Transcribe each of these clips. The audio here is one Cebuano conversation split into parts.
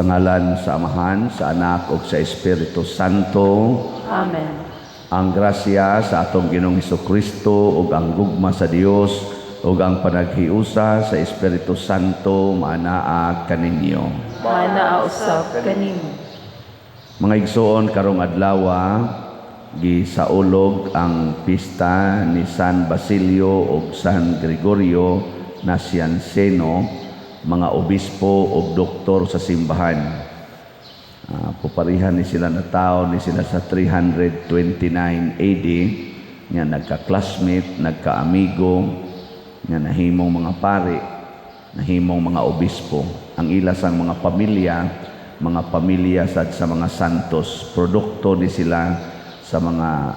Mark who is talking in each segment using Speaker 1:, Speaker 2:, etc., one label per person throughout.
Speaker 1: Sa ngalan sa Amahan, sa Anak ug sa Espiritu Santo.
Speaker 2: Amen.
Speaker 1: Ang grasya sa atong Ginoong Kristo ug ang gugma sa Dios ug ang panaghiusa sa Espiritu Santo maanaa kaninyo.
Speaker 2: Maanaa usab kanimo.
Speaker 1: Mga igsoon, karong adlaw gisaulog ang pista ni San Basilio ug San Gregorio Nazianzeno, mga obispo ug doktor sa simbahan. Puparihan ni sila na tao ni sila sa 329 AD nga nagka-classmate, nagka-amigo, nga nahimong mga pari, nahimong mga obispo. Ang ila sang mga pamilya, mga pamilya sad sa mga santos, produkto ni sila sa mga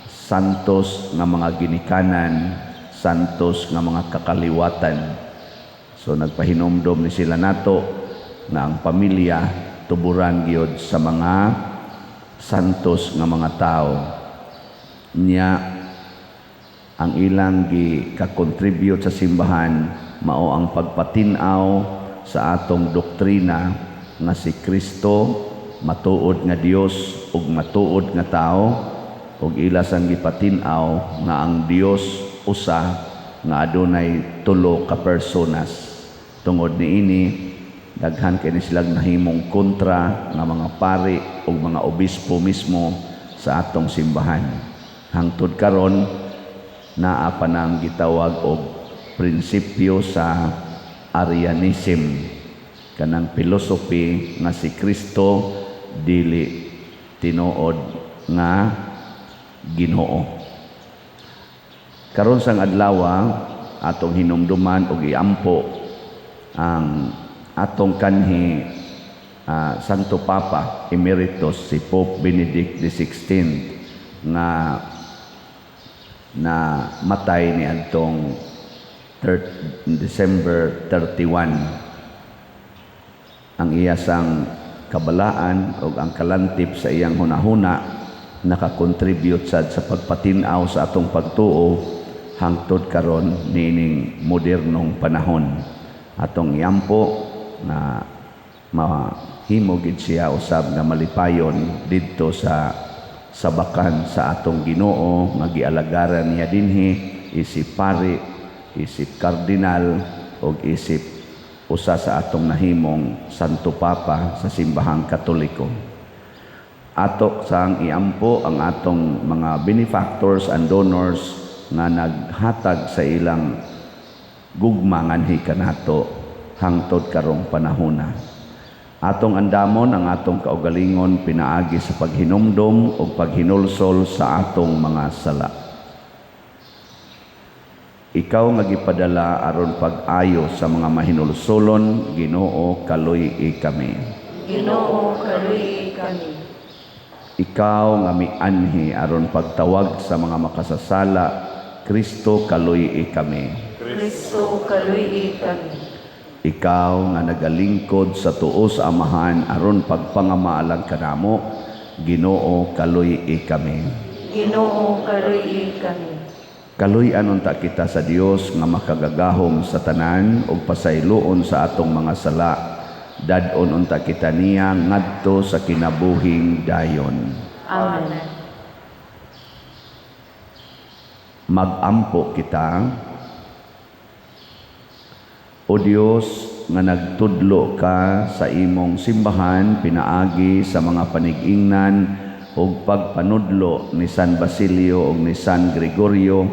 Speaker 1: santos nga mga ginikanan, santos nga mga kakaliwatan. So nagpahinumdom ni sila nato nga ang pamilya tuburan gyud sa mga santos nga mga tao. Nya ang ilang gi ka-contribute sa simbahan mao ang pagpatin-aw sa atong doktrina nga si Kristo matuod nga Dios ug matuod nga tao, ug ila sang gipatin-aw nga ang Dios usa nga adunay tulo ka personas. Tungod niini, daghan kay ni silang nahimong kontra nga mga pari ug mga obispo mismo sa atong simbahan. Hangtod karon naa pa nang gitawag og prinsipyo sa Arianism, kanang philosophy nga si Kristo dili tinuod nga Ginoo. Karon sang adlaw atong hinumduman og iampo ang atong kanhi Santo Papa Emeritus si Pope Benedict XVI nga na matay ni adtong December 31. Ang iya sang kabalaan o ang kalantip sa iyang hunahuna nakakontribute sad sa pagpatin-aw sa atong pagtuo hangtod karon niining modernong panahon. Atong iampo na mahimo gid siya usab nga malipayon didto sa sabakan sa atong Ginoo nga gialagaran niya dinhi isip pari, isip kardinal ug isip usa sa atong nahimong Santo Papa sa Simbahang Katoliko. Ato sang iampo ang atong mga benefactors and donors nga naghatag sa ilang gugma nganhi kanato hangtod karong panahona. Atong andamon ang atong kaugalingon pinaagi sa paghinumdom ug paghinulsol sa atong mga sala. Ikaw nga gipadala aron pag-ayo sa mga mahinulsolon, Ginoo, kaluy-i kami.
Speaker 2: Ginoo, kaluy-i kami.
Speaker 1: Ikaw nga mianhi aron pagtawag sa mga makasasala, Kristo, kaluy-i kami.
Speaker 2: Kristo, kaluy-i kami.
Speaker 1: Ikaw nga nagalingkod sa tuo sa Amahan aron pagpangamaalang kanamo, Ginoo, kaluy-i kami.
Speaker 2: Ginoo, kaluy-i kami.
Speaker 1: Kaluy-an unta kita sa Dios nga makagagahom sa tanan ug pasayloon sa atong mga sala. Dad-on unta kita niya ngadto sa kinabuhing dayon.
Speaker 2: Amen.
Speaker 1: Magampo kita. O Dios, nga nagtudlo ka sa imong simbahan pinaagi sa mga panig-ingnan ug pagpanudlo ni San Basilio ug ni San Gregorio,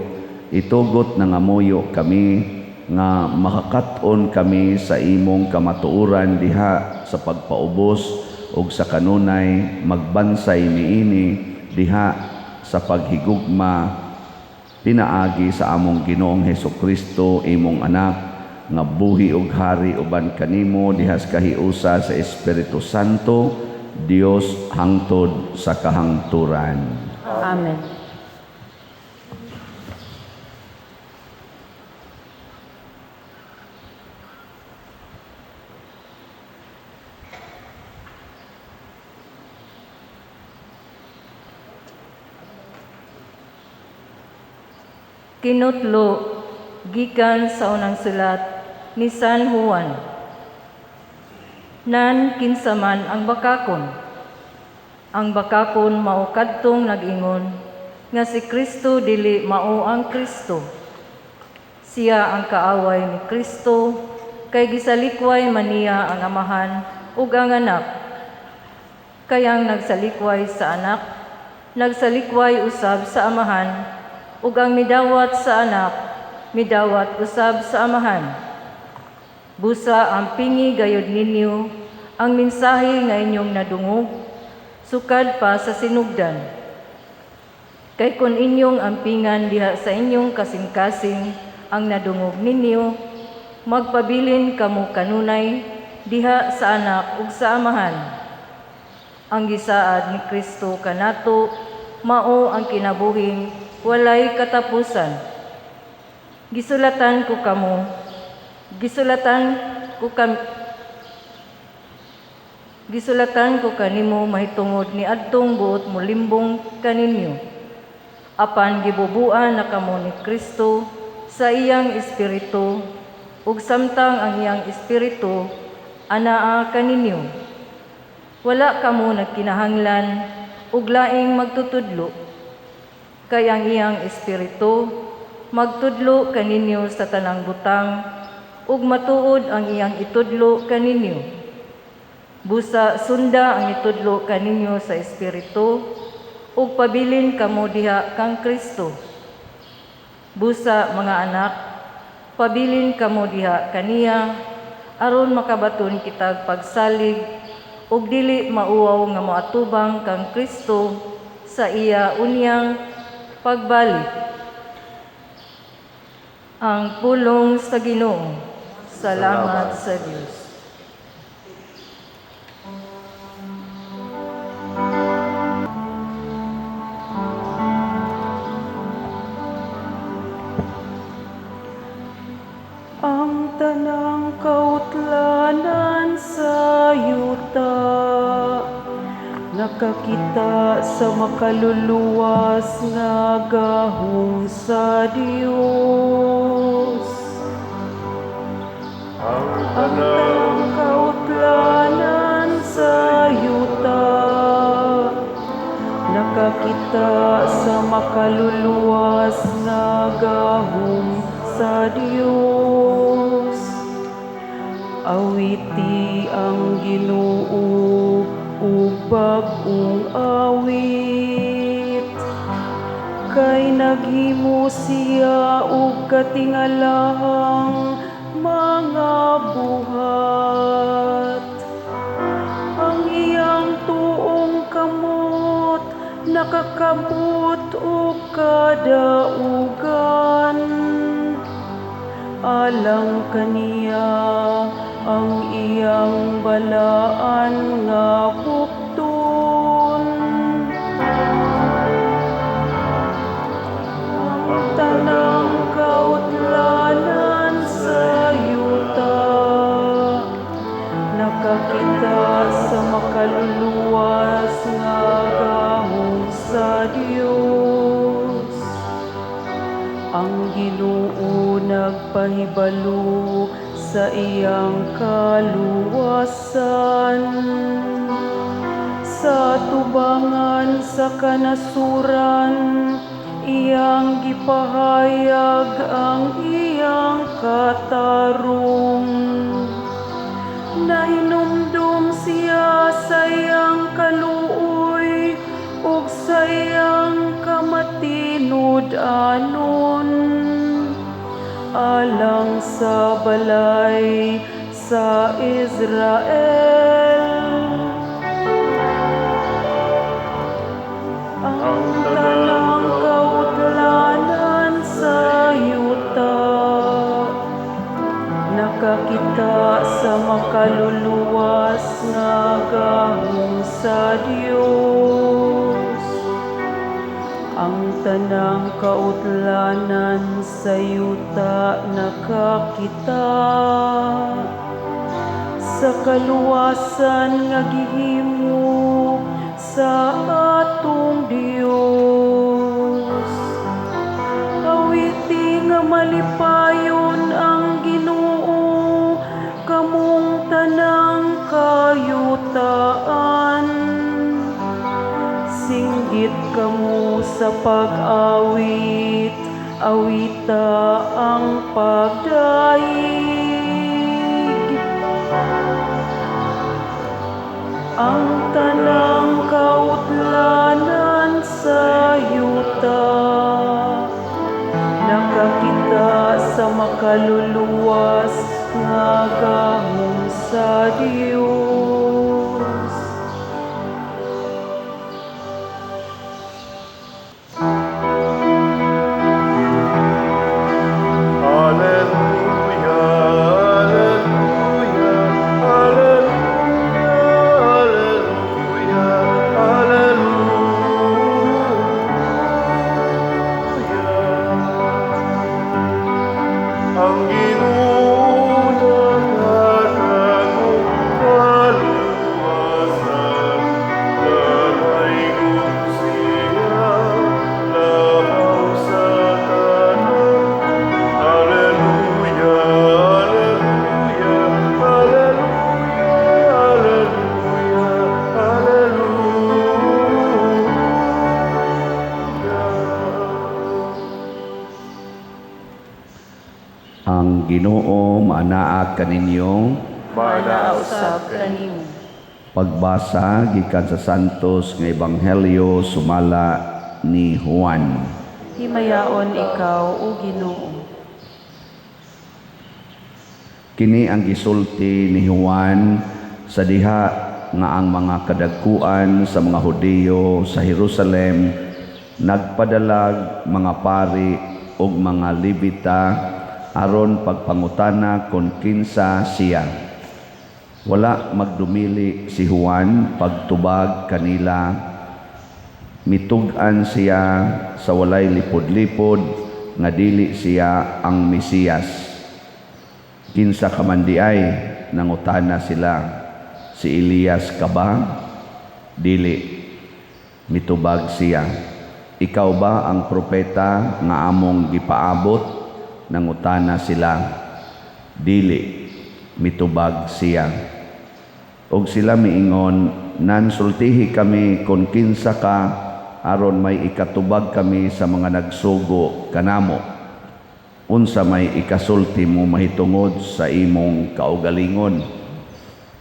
Speaker 1: itugot na ngamuyo kami nga makakat-on kami sa imong kamatuoran diha sa pagpaubos ug sa kanunay magbansay niini diha sa paghigugma pinaagi sa among Ginoong Hesukristo, imong anak, nga buhi ug hari uban kanimo diha sa kahiusa sa Espiritu Santo, Dios, hangtod sa kahangturan.
Speaker 2: Amen.
Speaker 3: Kinutlo gikan sa unang sulat ni San Juan.
Speaker 2: Nan kinsa man ang bakakon? Ang bakakon mao kadtong nag-ingon nga si Kristo dili mao ang Kristo. Siya ang kaaway ni Kristo kay gisalikway man niya ang Amahan ug ang Anak. Kay ang nagsalikway sa Anak, nagsalikway usab sa Amahan, ug ang midawat sa Anak, midawat usab sa Amahan. Busa ampingi gayud ninyo ang mensahe nga inyong nadungog sukad pa sa sinugdan. Kay kun inyong ampingan diha sa inyong kasing-kasing ang nadungog ninyo, magpabilin kamo kanunay diha sa Anak ug sa Amahan. Ang gisaad ni Kristo kanato mao ang kinabuhing walay katapusan. Gisulatan ko kamo, gisulatan ko kanimo mahitungod ni adtong buot molimbong kaninyo. Apan gibubuan na kamo ni Kristo sa iyang espiritu, ug samtang ang iyang espiritu anaa kaninyo, wala kamo nagkinahanglan og laing magtutudlo, kay ang iyang espiritu magtudlo kaninyo sa tanang butang ug matuod ang iyang itudlo kaninyo. Busa sunda ang itudlo kaninyo sa espiritu ug pabilin kamo diha kang Kristo. Busa, mga anak, pabilin kamo diha kaniya aron makabaton kitag pagsalig ug dili mauwaw nga moatubang kang Kristo sa iya unyang pagbalik. Ang pulong sa Ginoo. Salamat sa Dios.
Speaker 3: Ang tanang kautlanan sa yuta nakakita sa makaluluwas nga gahom sa Dios. Ang tanang kautlanan sa yuta nakakita sa makaluluwas nga gahom sa Dios. Awiti ang Ginoo ug bag-ong awit, kay naghimo siya og katingalahang mga buhat. Ang iyang tuong kamot nakakabot og kadaugan. Alang kaniya ang iyang balaan nga bukton. Ang tanang kautlanan sa yuta nakakita sa makaluluwas nga gahom sa Dios. Ang Ginoo nagpahibalo sa iyang kaluwasan sa tubangan sa kanasuran. Iyang gipahayag ang iyang katarong. Nahinumdum siya sa iyang kaluoy ug sa iyang kamatinud-anon alang sa balay sa Israel. Ang tanang kautlanan sa yuta nakakita sa makaluluwas nga gahom sa Dios. Ang tanang kautlanan sa yuta nakakita sa kaluwasan nga gihimo sa atong Dios. Awiti nga malipayon ang Ginoo, kamong tanang kautlanan. kamo sa pag-awit, awita ang pagdayeg. Ang tanang kautlanan sa yuta nakakita sa makaluluwas nga gahom sa Dios.
Speaker 4: Alleluia, alleluia, alleluia, alleluia, alleluia. Ang Ginoo naghatag og kaluwasan, Nagaygon siya labaw sa tanan. Alleluia, alleluia, alleluia, alleluia, alleluia.
Speaker 1: Ang Ginoo maanaa kaninyo.
Speaker 4: Maanaa
Speaker 2: usab kanimo.
Speaker 1: Pagbasa gikan sa Santos nga Ebanghelyo sumala ni Juan.
Speaker 3: Himayaon ikaw, O Ginoo.
Speaker 1: Kini ang gisulti ni Juan sa diha nga ang mga kadagkuan sa mga Hudiyo sa Jerusalem nagpadalag mga pari ug mga Levita aron pagpangutana kon kinsa siya. Wala magdumili si Juan pagtubag kanila. Mitug-an siya sa walay lipod-lipod nga dili siya ang Mesiyas. Kinsa ka man diay, nangutana sila, si Elias ka ba? Dili. Mitubag siya. Ikaw ba ang propeta nga among gipaabot? Nangutana sila. Dili. Mitubag siya. Og sila miingon, nansultihi kami kon kinsa ka aron may ikatubag kami sa mga nagsugo kanamo. Unsa may ikasulti mo mahitungod sa imong kaugalingon?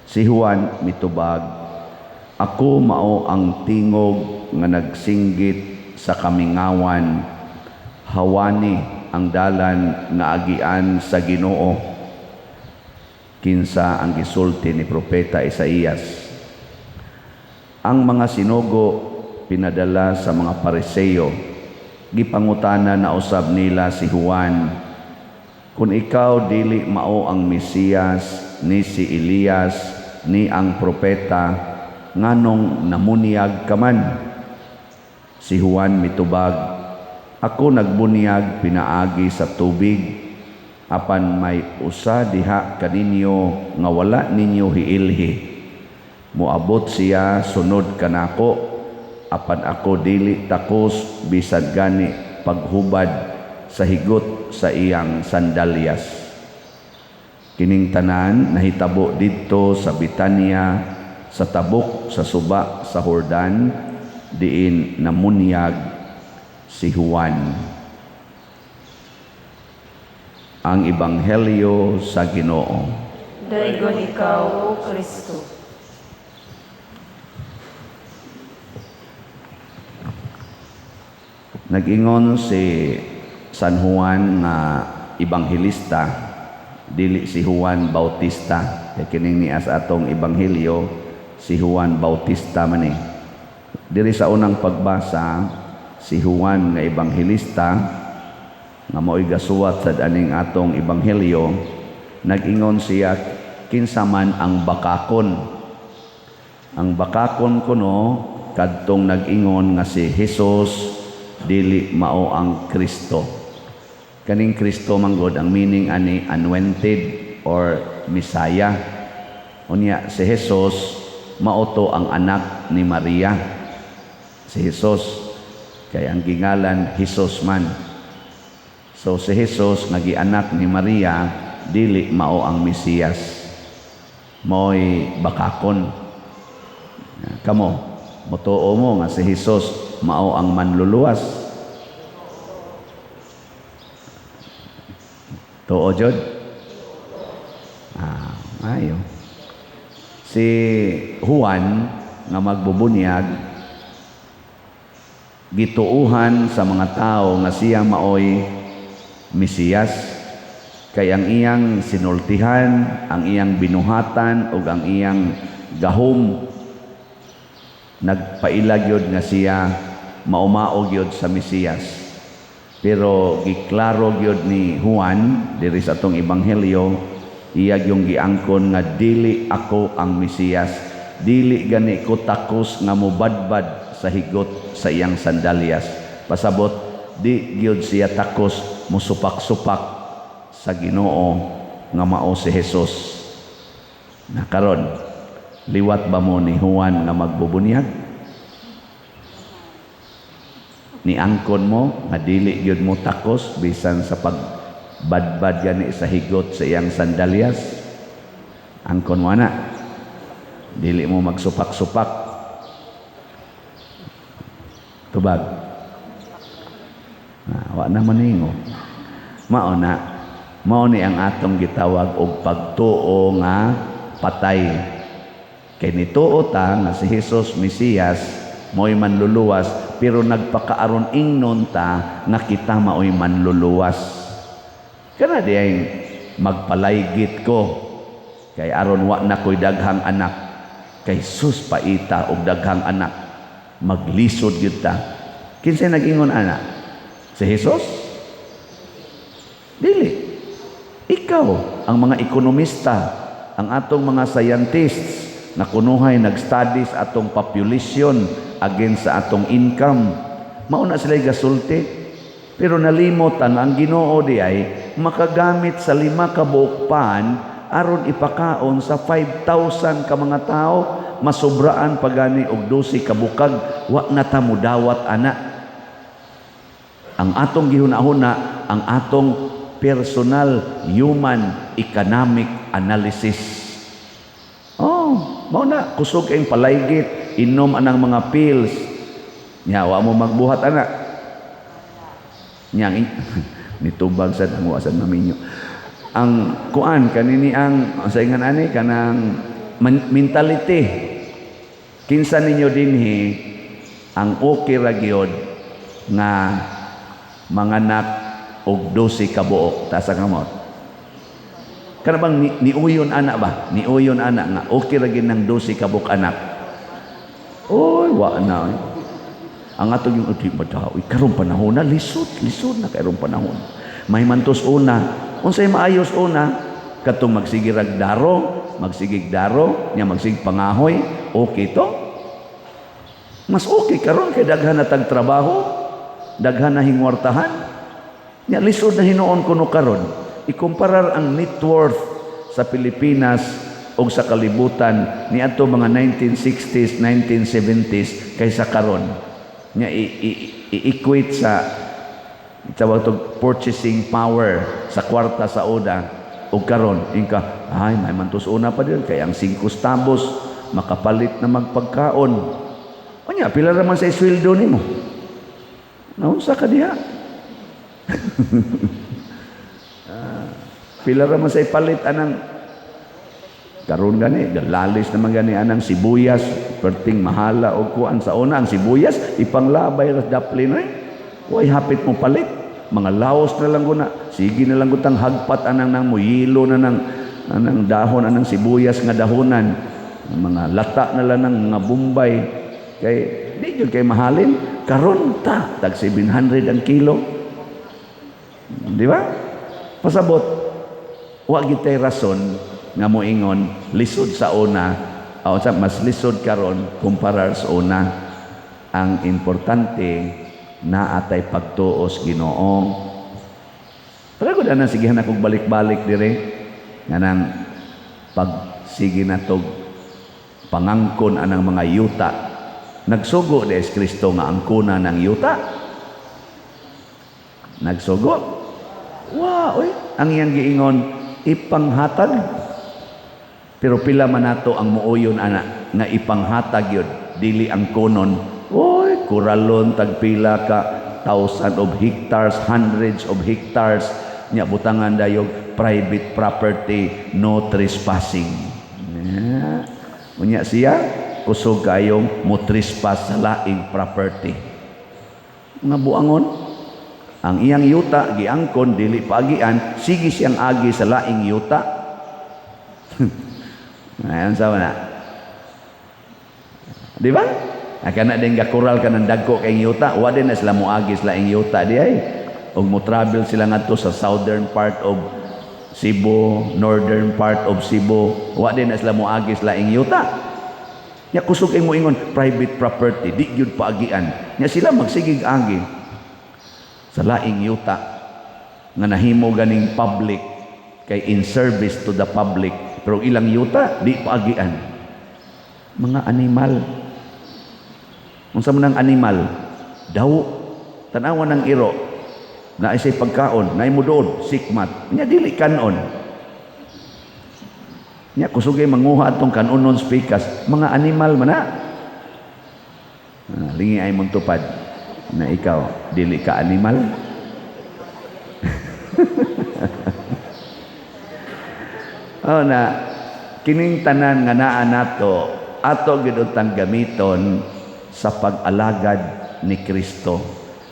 Speaker 1: Si Juan mitubag, ako mao ang tingog nga nagsinggit sa kamingawan, hawani ang dalan nga agian sa Ginoo. Kinsa ang gisulti ni propeta Isaías. Ang mga sinugo pinadala sa mga Pariseo, gipangutana na usab nila si Juan, kung ikaw dili mao ang Mesiyas, ni si Elias, ni ang propeta, nganong namunyag ka man? Si Juan mitubag, ako nagbunyag pinaagi sa tubig, apan may usa diha kaninyo nga wala ninyo hiilhi. Moabot siya sunod kanako, apan ako dili takos bisan gani paghubad sa higot sa iyang sandalyas. Kining tanan nahitabo didto sa Betania, sa tabok sa suba sa Jordan, diin namunyag si Juan. Ang Ebanghelyo sa Ginoo.
Speaker 2: Daygon ikaw, O Kristo.
Speaker 1: Nag-ingon si San Juan nga ebanghelista, dili si Juan Bautista. Kay kining niya sa atong ebanghelyo, si Juan Bautista man eh. Diri sa unang pagbasa, si Juan nga ebanghelista nga mao'y gasuwat sa aning atong ebanghelyo, nag-ingon siya kinsa man ang bakakon. Ang bakakon kuno kadtong nag-ingon nga si Jesus dili mao ang Kristo. Kaning Kristo manggod ang meaning ani anointed or Messiah. Unya si Jesus mao to ang anak ni Maria. Si Jesus kay ang gingalan Jesus man. So si Jesus nga gianak ni Maria dili mao ang Mesiyas. Mao'y bakakon. Kamo, motuo mo nga si Jesus mao ang manluluwas? Tuo jud? Ah, ayo. Si Juan nga magbubunyag, gituuhan sa mga tao nga siya maoy Mesiyas, kay ang iyang sinultihan, ang iyang binuhatan ug ang iyang gahom nagpaila gyud nga siya maumao gyud sa Mesiyas. Pero giklaro gyud ni Juan diri sa atong ebanghelyo, iya gyung giangkon nga dili ako ang Mesiyas, dili gani ko takos nga mobadbad sa higot sa iyang sandalyas. Pasabot, di gyud siya takos musupak-supak sa Ginoo nga mao si Jesus. Na karon, liwat ba mo ni Juan nga magbubunyag? Niangkon mo nga dili gyud mo takos bisan sa pagbadbad gani sa higot sa iyang sandalyas? Angkon mo ana, dili mo magsupak-supak. Tubag. Ah, wa na maningo. Mao na, mao ni ang atong gitawag og pagtuo nga patay. Kay nituo ta nga si Jesus Mesiyas mo'y manluluwas, pero nagpakaaron ingnon ta nga kita mao'y manluluwas. Kana di ay magpalaygit ko kay aron wa na ko'y daghang anak. Kay sus paita og daghang anak, maglisod gyud ta. Kinsay nag-ingon ana? Si Jesus? Dili. Ikaw, ang mga ekonomista, ang atong mga scientists na kunuhay nag-study sa atong population against sa atong income. Mauna sila gasulti. Pero nalimot ang Ginoo di ay makagamit sa 5 ka buok pan aron ipakaon sa 5,000 ka mga tao, masobraan pa gani og 12 ka bukag, wa na ta mudawat ana. Ang atong gihuna-huna, ang atong personal human economic analysis. Oh, mao na kusog kayong palaygit, inom anang mga pills. Nya wa mo magbuhat ana. Nya nitubag sad ang wa sad maminyo. Ang kuan kanini ang sa ingan ani kanang mentality. Kinsa ninyo dinhi ang okay ra gyud nga manganak og 12 ka buok taas ang kamot? Kana bang niuyon ana ba? Niuyon ana nga okay ra gyud ng 12 ka buok anak. Oy, wa na. Oy. Ang atong yung di ba uy, karong panahon na lisod, lisod na karong panahon. May mantos una, unsay maayos una katong magsige rag daro, magsigig daro, nya magsigig pangahoy, okay to. Mas okay karon kay daghan na tag trabaho, daghan na hingwartahan. Nya lisod na hinuon kuno karon. Ikumparar ang net worth sa Pilipinas o sa kalibutan niadto mga 1960s, 1970s kaysa karon. Nya i-equate sa tawag to purchasing power sa kwarta sa una o karon inka ay may mantos una pa din kay ang 5 centavos makapalit na magpagkaon. Unya pila ra man sa isweldo nimo? Naunsa ka diha? Pila ra man sa ipalit anang karon gani lalis naman gani anang sibuyas, perting mahala og kuan. Sa una ang sibuyas ipanglabay ra daplin oy. Way hapit mo palit, mga laos na lang guna, sige na lang gutang hagpat anang nang muyilo na nang anang dahon anang sibuyas nga dahonan, mga lata na lang ng mga Bombay kay di gyud kay mahalin. Karon ta tag 700 ang kilo, di ba? Pasabot wa gid tay rason nga moingon lisod sa una o sa mas lisod karon kumparar sa una. Ang importante naa tay pagtuos Ginoo. Pero gud ana sigihan akong balik-balik dire nganang pagsige natog pangangkon anang mga yuta. Nagsugo di si Kristo nga angkona ng yuta. Nagsugo. Wa, oy, ang iyang giingon ipanghatag. Pero pila man nato ang muuyon ana nga ipanghatag yun, dili ang konon. Oy, Kuralon tagpila ka thousand of hectares, hundreds of hectares, nya butangan dayog "private property, no trespassing." Yeah. Unya siya kusog kayong mo trespass sa laing property. Mga buangon, ang iyang yuta giangkon dili paagian, sige siyang agi sa laing yuta. Ayan sa na. Di ba? Kana din gakural ka ng dagko kay yuta, wa din na sila moagi sa laing yuta di ay. Ug mo travel sila ngadto sa southern part of Cebu, northern part of Cebu, wa din na sila moagi sa laing yuta. Nya kusog kay moingon private property, di gyud paagian. Nya sila magsigig agi sa laing yuta nga nahimo ganing public kay in service to the public, pero ilang yuta di paagian. Mga animal. Unsa man ang animal? Daw. Tanawa ng iro. Na isay pagkaon, naay moduod, sikmat. Nya dili kanon. Nya kusugay manguha atong kanonon sa pikas, mga animal man na. Ah, lingi ay mong tupad na ikaw dili ka animal. Oh na kining tanan nga naa nato, ato gid untang gamiton sa pag-alagad ni Kristo,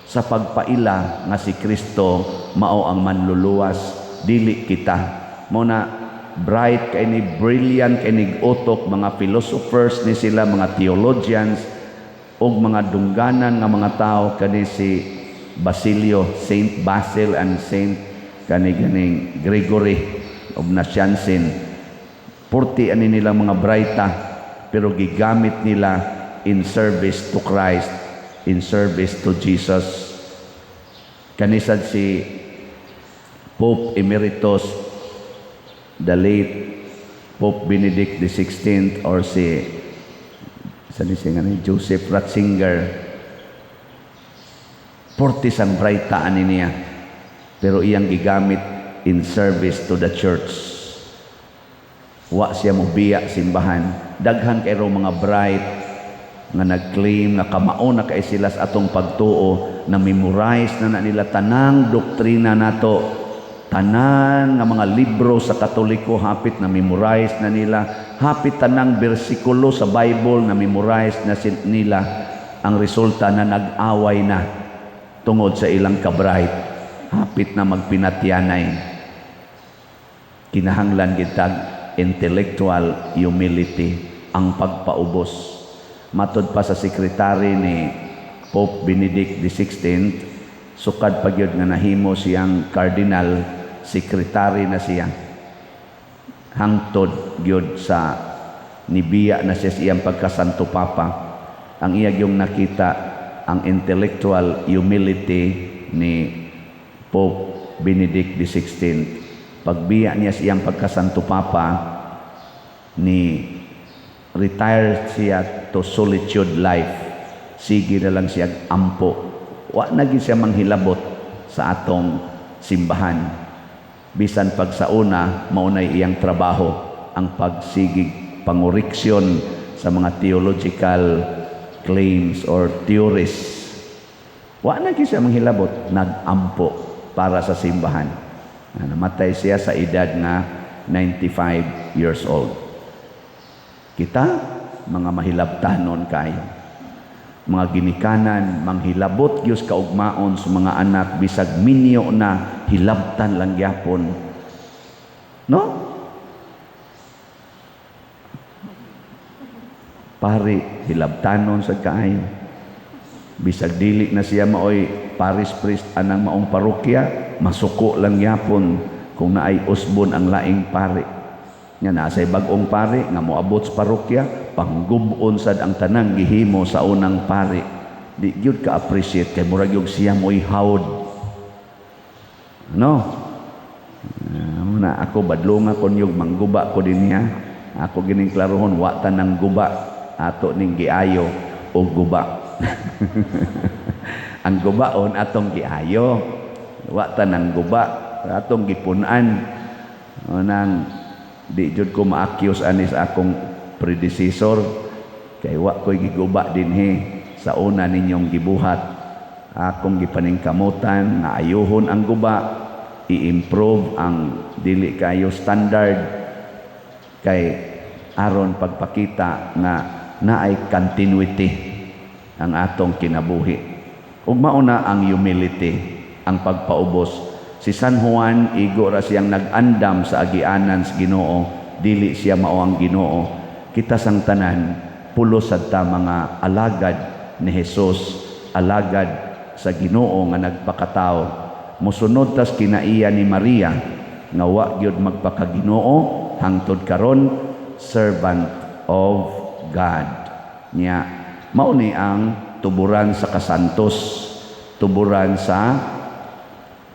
Speaker 1: sa pagpaila nga si Kristo mao ang manluluwas, dili kita. Mo na bright kay ni, brilliant kay ni utok, mga philosophers ni sila, mga theologians ug mga dungganan nga mga tao, kani si Basilio, Saint Basil and Saint kani ganing Gregory of Nazianzen. Purti ani nilang mga braita, pero gigamit nila in service to Christ, in service to Jesus. Kanisad si Pope Emeritus, the late Pope Benedict XVI, or si sa ni siya nga ni Joseph Ratzinger. Portis ang braita ani niya, pero iyang gigamit in service to the church. Wa siya mobiya simbahan. Daghan kay mga bright nga nag-claim nga kamao na kay sila sa atong pagtuo, na memorize na na nila tanang doktrina nato, tanan nga mga libro sa Katoliko hapit na memorize na nila, hapit tanang bersikulo sa Bible na memorize na nila. Ang resulta na nag-away na tungod sa ilang kabright, hapit na magpinatyanay. Kinahanglan gitag intellectual humility, ang pagpaubos. Matod pa sa sekretary ni Pope Benedict XVI, sukad pa gyud nga nahimo siyang cardinal, sekretary na siya hangtod gyud sa nibiya na siya sa iyang pagkasanto papa. Ang iya yung nakita ang intellectual humility ni Pope Benedict XVI. Pagbiya niya sa iyang pagkasanto papa, ni retire siya to solitude life. Sige na lang siya ampo. Wa na gyud siya manghilabot sa atong simbahan. Bisan pag sa una, maunay iyang trabaho ang pagsigig pangoreksyon sa mga theological claims or theories. Wa na gyud siya manghilabot, nag-ampo para sa simbahan. Namatay siya sa edad nga 95 years old. Kita, mga mahilabtanon kayo. Mga ginikanan, manghilabot gyud kaugmaon sa mga anak, bisag minyo na, hilabtan lang gyapon. No? Pari, hilabtanon sa kaayo. Bisag dili na siya maoy parish priest anang maong parokya, masuko lang gyapon kung naay usbon ang laing pari. Nga nasay bag-ong pari nga moabot sa parokya, panggub-on sad ang tanang gihimo sa unang pari. Di gyud ka appreciate kay murag yung siya mo'y hawd. No? Muna ako badlonga kon yung mangguba ko din niya. Ako gining klarohon, wa tanang guba, ato ning giayo o guba. Ang gubaon atong giayo. Wa tanang guba atong gipun-an. Nang di jud ko ma-accuse ani sa akong predecessor kay wa ko'y giguba dinhi. Sa una ninyong gibuhat, akong gipaningkamutan nga ayuhon ang guba, i-improve ang dili kayo standard kay aron pagpakita nga naay continuity ang atong kinabuhi. Ug mauna ang humility, ang pagpaubos. Si San Juan, igo ra siyang nag-andam sa agianan sa Ginoo, dili siya mao ang Ginoo. Kita sang tanan, pulos sad ta mga alagad ni Jesus, alagad sa Ginoo nga nagpakatao. Mosunod tas kinaiya ni Maria nga wa gyud magpakaginoo hangtod karon, servant of God. Nya mao ni ang tuburan sa kasantos, tuburan sa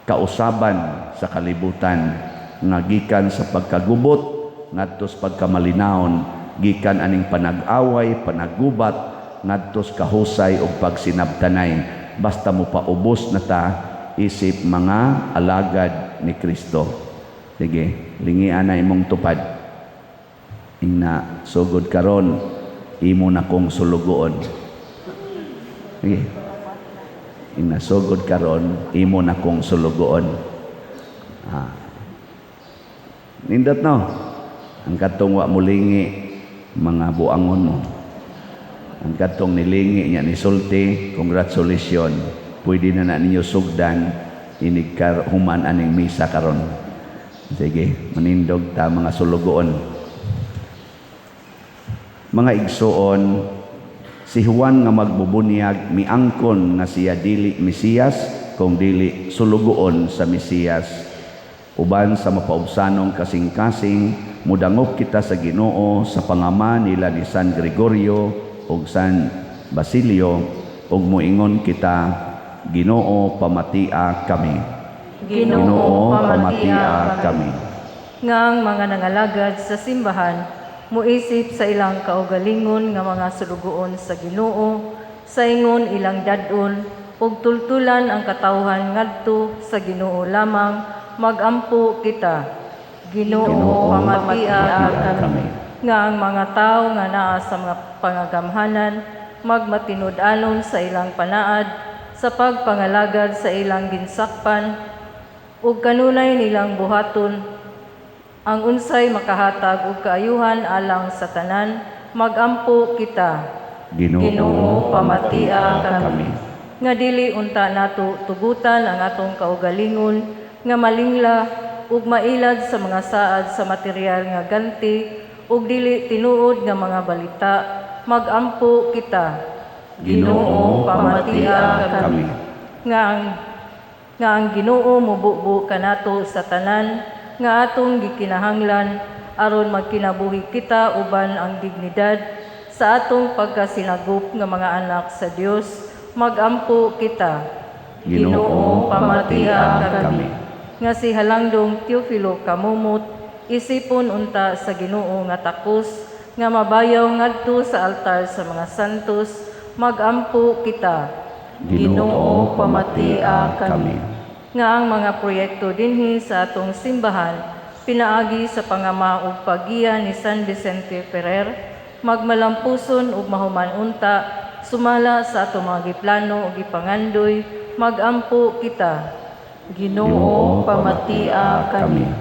Speaker 1: kausaban sa kalibutan nga gikan sa pagkagubot ngadto sa pagkamalinawon, gikan aning panag-away, panaggubat, ngadto sa kahusay ug pagsinabtanay, basta mo paubos na ta isip mga alagad ni Kristo. Sige, lingian na imong tupad. Ingna, sugod karon, imo na kong sulugoon. Sige. Ingna, sugod karon, imo na kong sulugoon. Ah. Nindot, no? Ang katong wa mulingi, mga buangon mo. Ang katong nilingi niya ni sulti, congratulations. Pwede na na ninyo sugdan inig kar human aning misa karon. Sige, manindog ta, mga sulugoon. Mga igsuon, si Juan nga magbubunyag miangkon nga siya dili Mesiyas kung dili sulugoon sa Mesiyas. Uban sa mapaubsanong kasing-kasing, mudangop kita sa Ginoo sa pangama nila ni San Gregorio ug San Basilio ug moingon kita, Ginoo, pamatia kami.
Speaker 2: Ginoo,
Speaker 1: pamatia kami.
Speaker 2: Nga ang mga nangalagad sa simbahan muisip sa ilang kaugalingon nga mga sulugoon sa Ginoo, sa ingon ilang dad-on ug tultulan ang katawhan ngadto sa Ginoo lamang, magampo kita. Ginoo,
Speaker 1: Ginoo,
Speaker 2: pamatia
Speaker 1: pamatia
Speaker 2: kami.
Speaker 1: Kami.
Speaker 2: Nga ang mga tawo nga naa sa mga pangagamhanan magmatinud-anon sa ilang panaad sa pagpangalagad sa ilang ginsakpan ug kanunay nilang buhaton ang unsay makahatag og kaayuhan alang sa tanan, magampo kita.
Speaker 1: Ginoo,
Speaker 2: Ginoo, pamatia
Speaker 1: kami.
Speaker 2: Kami. Nga dili unta nato tugutan ang atong kaugalingon nga malingla ug mailad sa mga saad sa material nga ganti ug dili tinuod nga mga balita, magampo kita.
Speaker 1: Ginoo, pamatia kami.
Speaker 2: Nga ang Ginoo mububo kanato sa tanan nga atong gikinahanglan aron magkinabuhi kita uban ang dignidad sa atong pagkasinagop nga mga anak sa Dios, magampo kita.
Speaker 1: Ginoo, pamatia kami.
Speaker 2: Nga si Halangdong Teofilo Camomot isipon unta sa Ginoo nga takos nga mabayaw ngadto sa altar sa mga santos, magampo kita.
Speaker 1: Ginoo, pamatia kami.
Speaker 2: Nga ang mga proyekto dinhi sa atong simbahan pinaagi sa pangama ug paggiya ni San Vicente Ferrer magmalampuson ug mahuman unta sumala sa atong mga giplano ug gipangandoy, magampo kita.
Speaker 3: Ginoo, pamatia kami.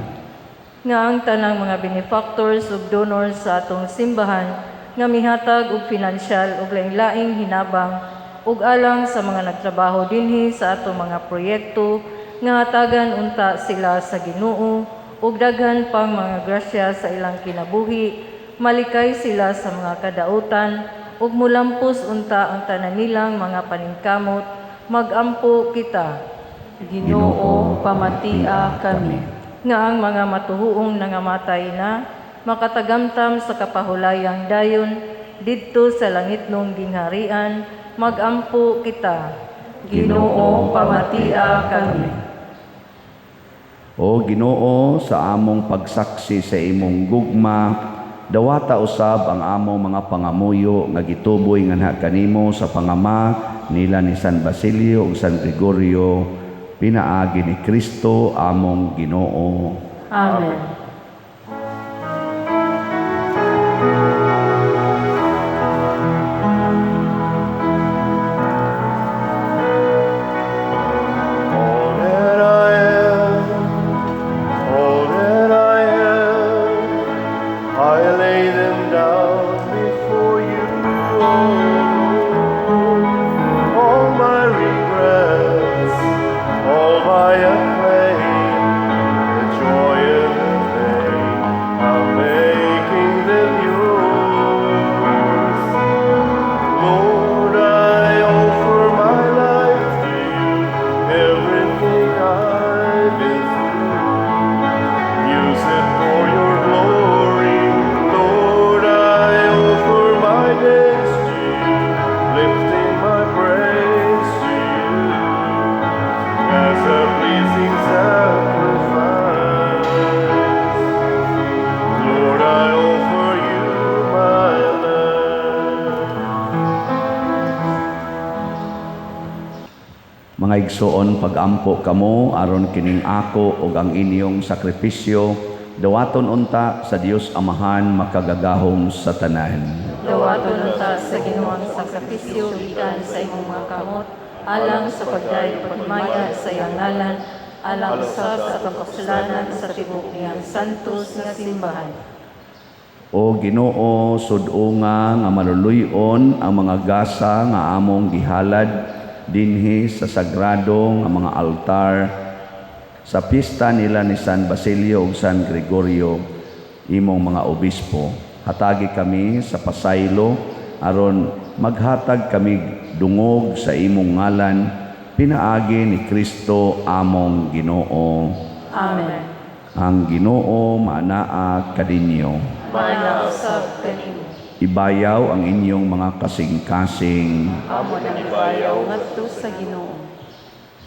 Speaker 2: Nga ang tanang mga benefactors ug donors sa atong simbahan nga mihatag og pinansyal ug laing-laing hinabang ug alang sa mga nagtrabaho dinhi sa atong mga proyekto nga hatagan unta sila sa Ginoo ug daghan pang mga grasya sa ilang kinabuhi, malikay sila sa mga kadautan ug mulampos unta ang tanan nilang mga paningkamot, magampo kita.
Speaker 3: Ginoo, pamatia kami.
Speaker 2: Nga ang mga matuhuong nangamatay na makatagamtam sa kapahulayang dayon didto sa langitnong gingharian, magampo kita.
Speaker 3: Ginoo, pamatia kami.
Speaker 1: O Ginoo, sa among pagsaksi sa imong gugma, dawata usab ang among mga pangamuyo nga gituboy nganha kanimo sa pangama nila ni San Basilio ug San Gregorio, pinaagi ni Kristo among Ginoo.
Speaker 3: Amen.
Speaker 1: Mga igsoon, pagampo kamo aron kining ako ug ang inyong sakripisyo dawaton unta sa Dios Amahan makagagahom sa tanan.
Speaker 3: Dawaton unta sa Ginoo ang sakripisyo gikan sa imong mga kamot, alang sa pagdayeg paghimaya sa iyang ngalan, alang usab sa kapasulanan sa tibuok niyang santos nga simbahan.
Speaker 1: O Ginoo, sud-unga nga maluluy-on ang mga gasa nga among gihalad dinhi sa sagrado nga mga altar sa pista nila ni San Basilio ug San Gregorio, imong mga obispo. Hatagi kami sa pasaylo aron maghatag kami dungog sa imong ngalan, pinaagi ni Kristo among Ginoo.
Speaker 3: Amen.
Speaker 1: Ang Ginoo maanaa kaninyo.
Speaker 3: Maanaa usab kanimo.
Speaker 1: Ibayaw ang inyong mga kasing-kasing.
Speaker 3: Amo nang ibayaw ngadto sa Ginoo.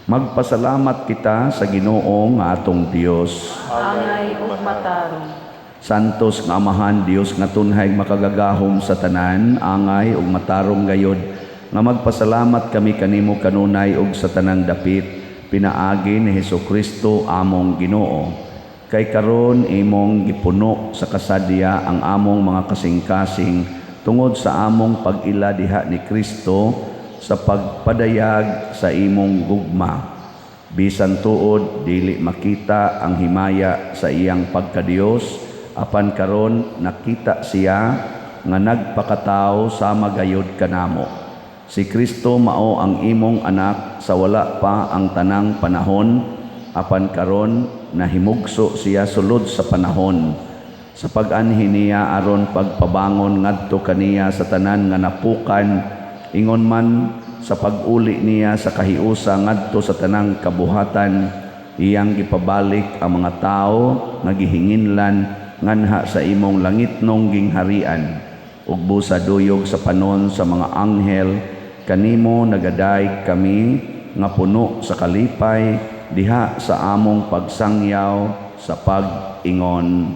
Speaker 1: Magpasalamat kita sa Ginoo nga atong Dios.
Speaker 3: Angay ug matarong.
Speaker 1: Santos nga Amahan, Dios nga tunhay makagagahom sa tanan, angay ug matarong gayod nga magpasalamat kami kanimo kanunay ug sa tanang dapit, pinaagi ni Hesukristo among Ginoo. Kay karon imong gipuno sa kasadya ang among mga kasing-kasing tungod sa among pag-ila diha ni Kristo sa pagpadayag sa imong gugma. Bisan tuod dili makita ang himaya sa iyang pagkadiyos, apan karon nakita siya nga nagpakatao sama gayod kanamo. Si Kristo mao ang imong anak sa wala pa ang tanang panahon, apan karon nahimugso siya sulod sa panahon. Sa pag-anhi niya aron pagpabangon ngadto kaniya sa tanan nga napukan, ingon man sa pag-uli niya sa kahiusa ngadto sa tanang kabuhatan, iyang gipabalik ang mga tawo nga gihinginlan nganha sa imong langitnong gingharian. Ug busa duyog sa panon sa mga anghel, kanimo nagadayeg kami nga puno sa kalipay diha sa among pagsangyaw sa pag-ingon: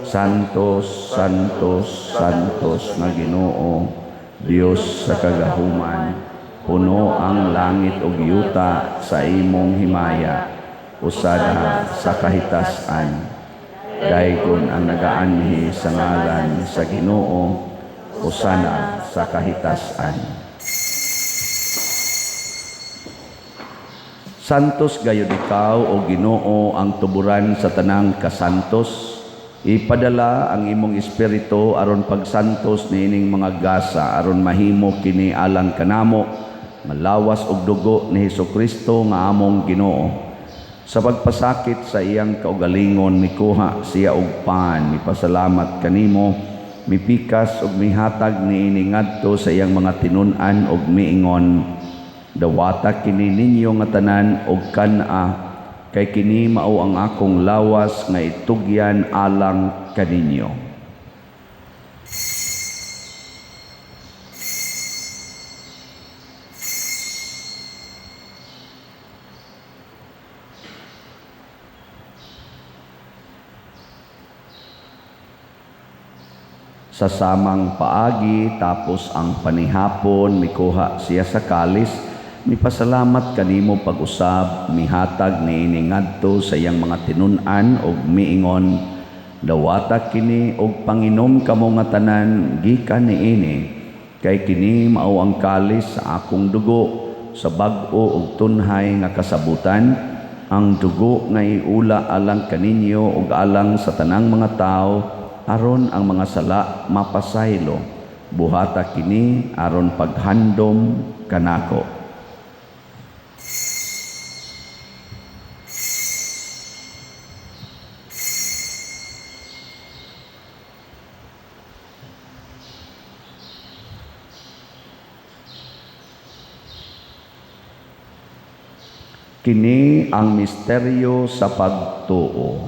Speaker 1: Santos, Santos, Santos nga Ginoo, Dios sa kagahuman, puno ang langit ug yuta sa imong himaya. Hosana sa kahitasan. Daygon ang nagaanhi sa ngalan sa Ginoo. Hosana sa kahitasan. Santos gayud ikaw, o Ginoo, ang tuburan sa tanang kasantos. Ipadala ang imong espiritu aron pagsantos niining mga gasa, aron mahimo kini alang kanamo nga lawas ug dugo ni Hesukristo nga among Ginoo. Sa pagpasakit sa iyang kaugalingon, mikuha siya og pan, mipasalamat kanimo, mipikas ug mihatag niini ngadto sa iyang mga tinun-an ug miingon: "Dawata kini ninyo nga tanan og kan-a, kay kini mao ang akong lawas nga itugyan alang kaninyo." Sa samang paagi, tapos ang panihapon, mikuha siya sa kalis, mipasalamat kanimo pag-usab, mihatag niini ngadto sa iyang mga tinun-an ug miingon: "Dawata kini og panginom kamo nga tanan gikan niini, kay kini mao ang kalis sa akong dugo sa bag-o ug tunhay nga kasabutan, ang dugo nga iula alang kaninyo ug alang sa tanang mga tawo aron ang mga sala mapasaylo. Buhata kini aron paghandom kanako." Kini ang misteryo sa pagtuo.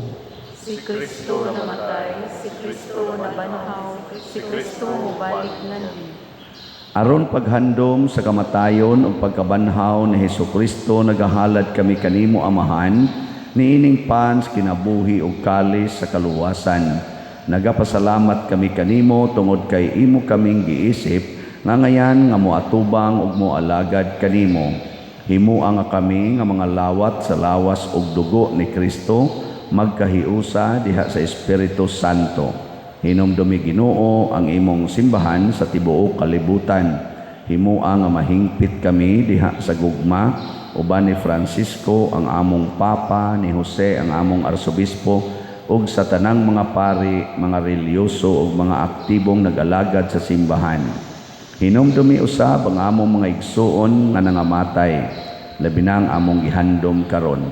Speaker 3: Si Kristo namatay, si Kristo nabanhaw, si Kristo mobalik nganhi.
Speaker 1: Aron paghandom sa kamatayon ug pagkabanhaw ni Hesukristo, nagahalad kami kanimo, Amahan, niining pan sa kinabuhi ug kalis sa kaluwasan. Nagapasalamat kami kanimo tungod kay imo kaming giisip nga ngayan nga moatubang ug moalagad kanimo. Himua nga kami nga mga lawat sa lawas ug dugo ni Kristo magkahiusa diha sa Espiritu Santo. Hinumdumi, Ginoo, ang imong simbahan sa tibuok kalibutan. Himua nga mahingpit kami diha sa gugma uban ni Francisco ang among Papa, ni Jose ang among Arsobispo, ug sa tanang mga pari, mga relihiyoso ug mga aktibong nag-alagad sa simbahan. Hinumdumi usab ang among mga igsuon nga nangamatay, labi na ang among gihandom karon.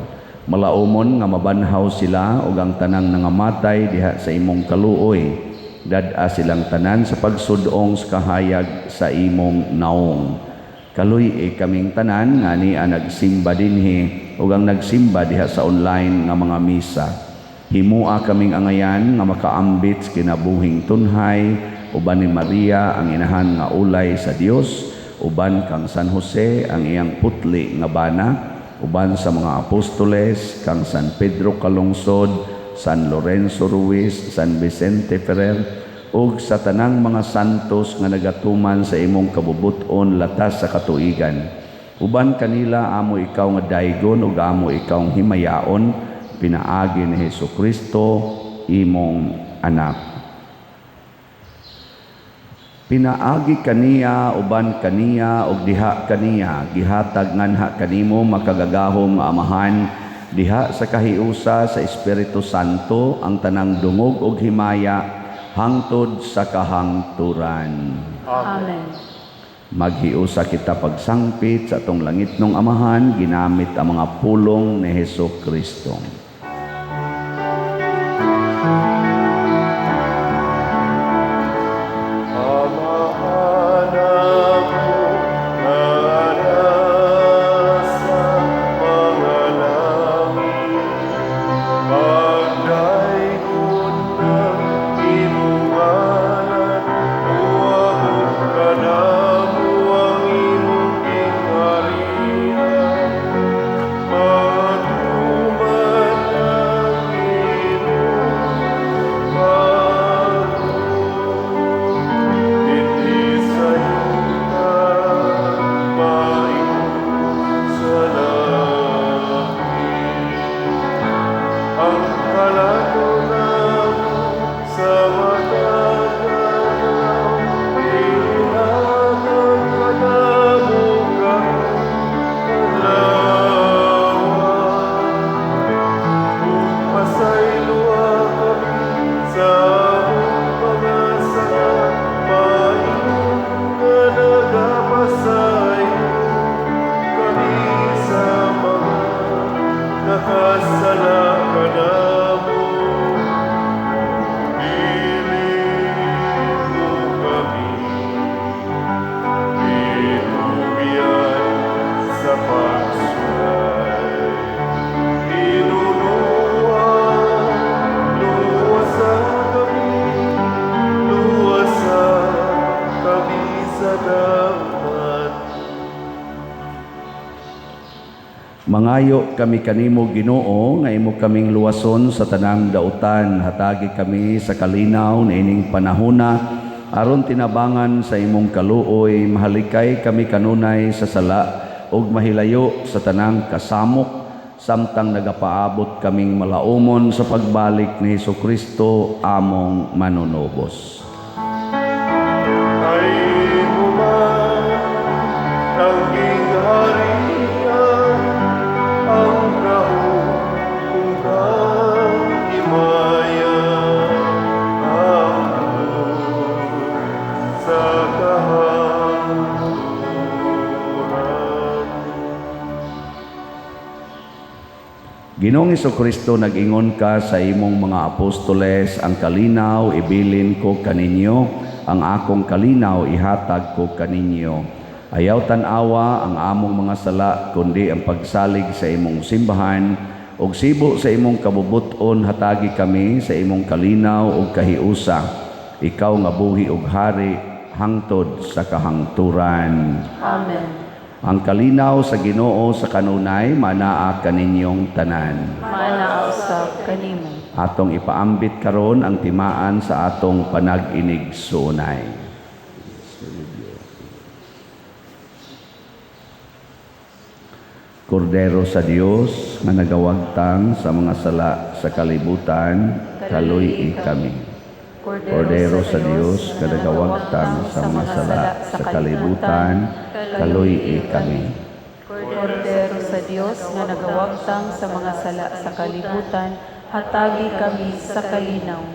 Speaker 1: Malaumon nga mabanhaw sila ug ang tanang nangamatay diha sa imong kaluoy. Dad-a silang tanan sa pagsud-ong sa kahayag sa imong naong. Kaluy-i kaming tanan nga ania nagsimba dinhi ug ang nagsimba diha sa online nga mga misa. Himua kaming angayan nga makaambit sa kinabuhing tunhay uban ni Maria ang inahan nga ulay sa Dios, uban kang San Jose ang iyang putli nga bana, uban sa mga apostoles, kang San Pedro Calungsod, San Lorenzo Ruiz, San Vicente Ferrer, ug sa tanang mga santos nga nagatuman sa imong kabubut-on latas sa katuigan. Uban kanila amo ikaw nga daygon ug amo ikaw himayaon pinaagi ni Hesus Kristo, imong anak. Pinaagi kaniya, uban kaniya, ug diha kaniya, gihatag nganha kanimo, makagagahom nga Amahan, diha sa kahiusa sa Espiritu Santo, ang tanang dungog ug himaya hangtod sa kahangturan.
Speaker 3: Amen.
Speaker 1: Maghiusa kita pagsangpit sa atong langitnong Amahan ginamit ang mga pulong ni Hesus Kristo.
Speaker 4: Amahan namo nga nasa mga langit, pagdaygon ang imong ngalan, moabot kanamo ang imong gingharian, matuman ang imong kaloob dinhi sa yuta maingon sa langit. Ang kalaton namo sa matag adlaw, ihatag kanamo karong adlawa. Ug pasayloa kami sa among mga sala, maingon nga nagapasaylo kami sa mga nakasala kanamo. Dili mo kami itugyan sa pagsulay. Hinunoa, luwasa kami, luwasa kami sa dapat.
Speaker 1: Mangayo kami kanimo, Ginoo, nga imo kaming luwason sa tanang dautan. Hatagi kami sa kalinaw niining panahona aron tinabangan sa imong kaluoy mahalikay kami kanunay sa sala ug mahilayo sa tanang kasamok samtang nagapaabot kaming malaumon sa pagbalik ni Hesukristo among manunubos.
Speaker 4: Kay imo man ang gingharian, ang gahom ug ang himaya, hangtod sa kahangturan.
Speaker 1: Ginoong Kristo, nag-ingon ka sa imong mga apostoles, "Ang kalinaw ibilin ko kaninyo, ang akong kalinaw ihatag ko kaninyo." Ayaw tan-awa ang among mga sala, kundi ang pagsalig sa imong simbahan, ug sibo sa imong kabubut-on hatagi kami sa imong kalinaw ug kahiusa. Ikaw nga buhi ug hari hangtod sa kahangturan.
Speaker 3: Amen.
Speaker 1: Ang kalinaw sa Ginoo sa kanunay manaa kaninyong tanan.
Speaker 3: Manaa usab kanimo.
Speaker 1: Atong ipaambit karon ang timaan sa atong panag-inigsuonay. Kordero sa Dios nga nagawagtang sa mga sala sa kalibutan, kaluy-i kami. Kordero sa Dios nga nagawagtang sa mga sala sa kalibutan, kaluy-i kami.
Speaker 3: Kordero sa Dios nga nagawagtang sa mga sala sa kalibutan, hatagi kami sa kalinaw.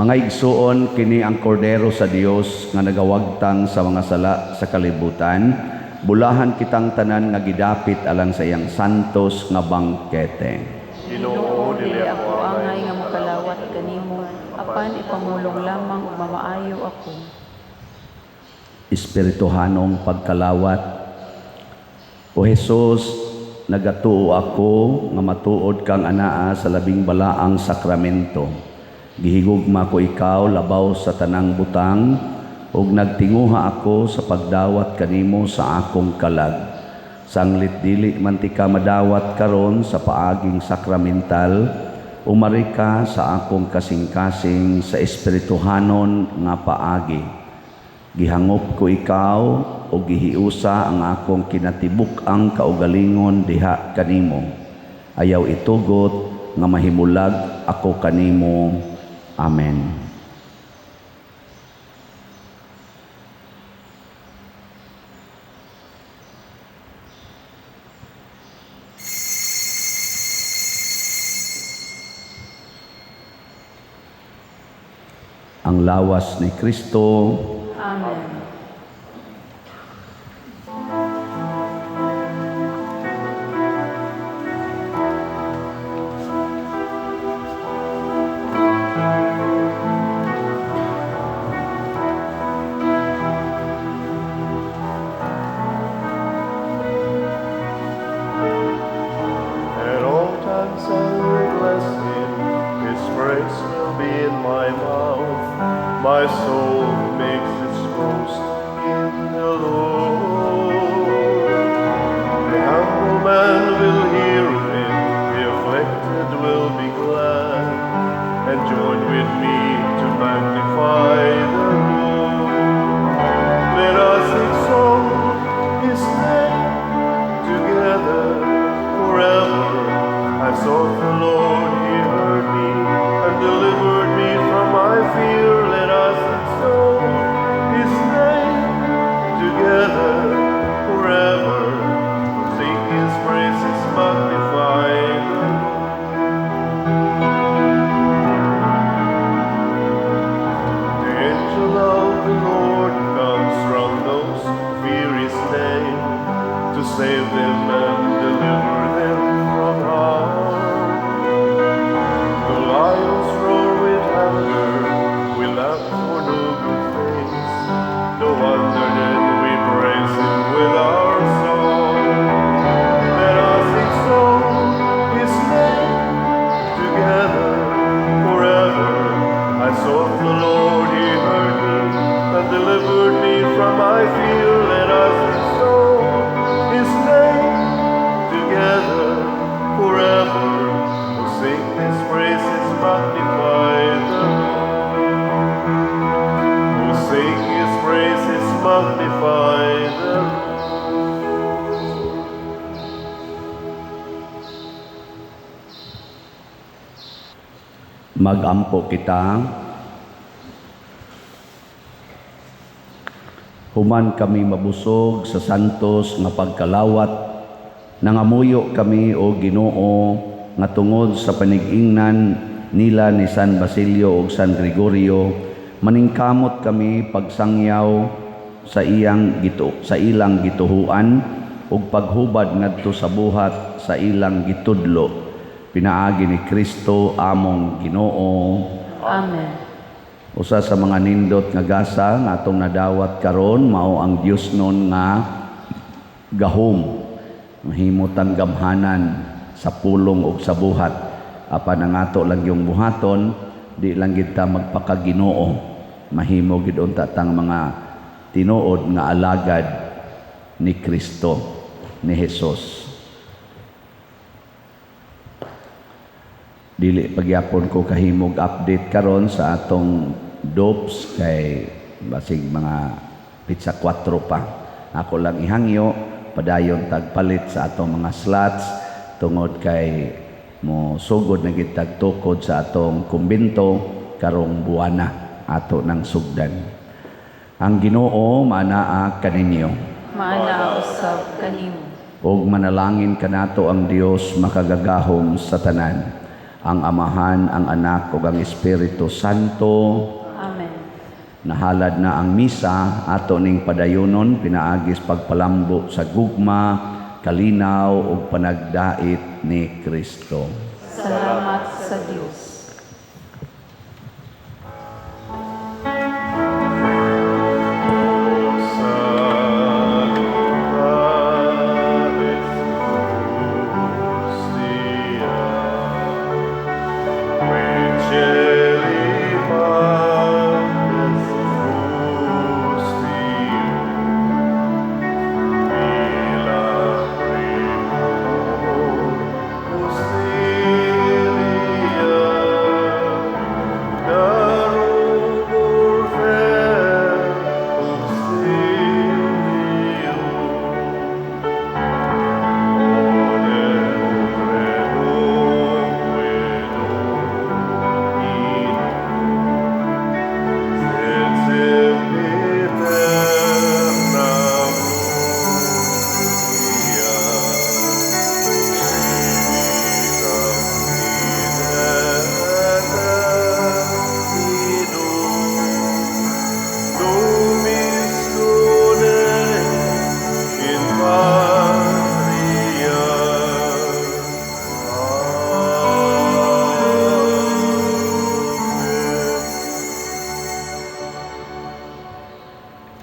Speaker 1: Mga igsuon, kini ang kordero sa Dios nga nagawagtang sa mga sala sa kalibutan. Bulahan kitang tanan nga gidapit alang sa iyang santos nga bangkete.
Speaker 4: Ginoo,
Speaker 3: Dili ako angay nga mokalawat kanimo, apan ipamulong lamang ug mamaayo ako.
Speaker 1: Espirituhanong pagkalawat. O Hesus, nagatuo ako nga matuod kang anaa sa labing balaang sakramento. Gihigugma ko ikaw labaw sa tanang butang ug nagtinguha ako sa pagdawat kanimo sa akong kalag. Sanglit dili man tika madawat karon sa paaging sakramental, umari ka sa akong kasing-kasing sa espirituhanon nga paagi. Gihangop ko ikaw o gihiusa ang akong kinatibuk-ang kaugalingon diha kanimo. Ayaw itugot nga mahimulag ako kanimo. Amen. Ang lawas ni Kristo.
Speaker 3: Amen.
Speaker 4: At all times I will bless him, his praise will be in my mouth. My soul makes its boast in the Lord. The humble man will hear of it, the afflicted will be glad, and join with me to magnify the Lord. Let us exalt his name together forever. I sought the Lord, he heard me and delivered me from my fear. Let us exalt his name together forever. Sing his praises, magnify the Lord. The angel of the Lord comes from those who fear his name to save them and deliver them from harm. The lions roar with hunger, we lack for no good things. No wonder then we praise him with our song. Let us exalt his name together forever. I sought the Lord, he heard me and delivered me from my fear. Let us exalt his name together forever. Oh, sing his praises, magnify the Lord. Oh, sing his praises, magnify the Lord.
Speaker 1: Magampo kita. Human kami mabusog sa santos nga pagkalawat, nangamuyo kami, o Ginoo, nga tungod sa panigingnan nila ni San Basilio ug San Gregorio, maningkamot kami pagsangyaw sa ilang gituhuan ug paghubad ngadto sa buhat sa ilang gitudlo, pinaagi ni Kristo among Ginoo.
Speaker 3: Amen.
Speaker 1: Usa sa mga nindot nga gasa nga atong nadawat karon mao ang Diosnon nga gahom. Mahimo tang gamhanan sa pulong ug sa buhat. Apan ang ato lang yung buhaton, di lang gid ta magpakaginoo. Mahimo gid unta tang mga tinuod nga alagad ni Kristo, ni Jesus. Dili pagyapon ko kahimog update karon sa atong dopes kay basig mga petsa 4 pa. Ako lang ihangyo, padayon tagpalit sa atong mga slots tungod kay mo sugod na gid tagtukod sa atong kumbento karong buwana, ato ng sugdan. Ang Ginoo maanaa kaninyo.
Speaker 3: Maanaa usab kanimo.
Speaker 1: Ug manalangin kanato ang Dios makagagahom sa tanan, ang Amahan, ang Anak ug ang Espiritu Santo.
Speaker 3: Amen.
Speaker 1: Nahalad na ang misa, ato ning padayunon pinaagis pagpalambo sa gugma, kalinaw ug panagdait ni Kristo.
Speaker 3: Salamat sa Dios.